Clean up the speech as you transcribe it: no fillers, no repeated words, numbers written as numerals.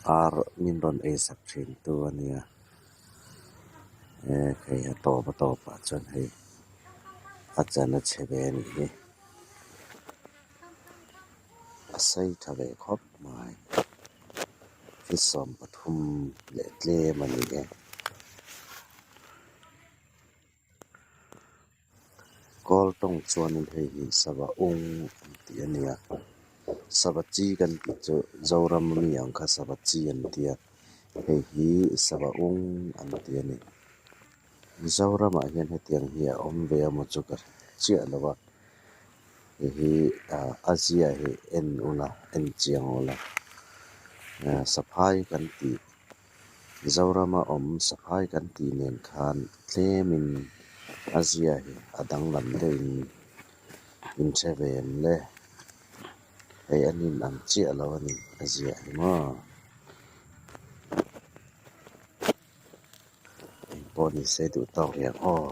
Ar min rawn ei sak thin tu a nia eh hei a tawp a tawp ah chuan hei a chan a chhe ve a nih hi a sei tha ve khawp mai feet 13 leh tlem a ni e. Kawl tawng chuanin hei hi sava ung an tih a ni a sava chi kan tih chu Zoram ami ang kha sava chi an ti a hei hi sava ung an ti a ni Mizoramah hian hetiang hi a awm ve emaw chu ka hre chiah lo a hei hi ah a zia hi en ula en chiang ula ah saphai kan tih. Zorama awm saphai kan tih nen khan tlemin a zia hi a danglam deuhin in hre ve em le? Hei an in ang chiah lo a ni a zia hi maw? Engpawh ni se duh tawk rih ang aw.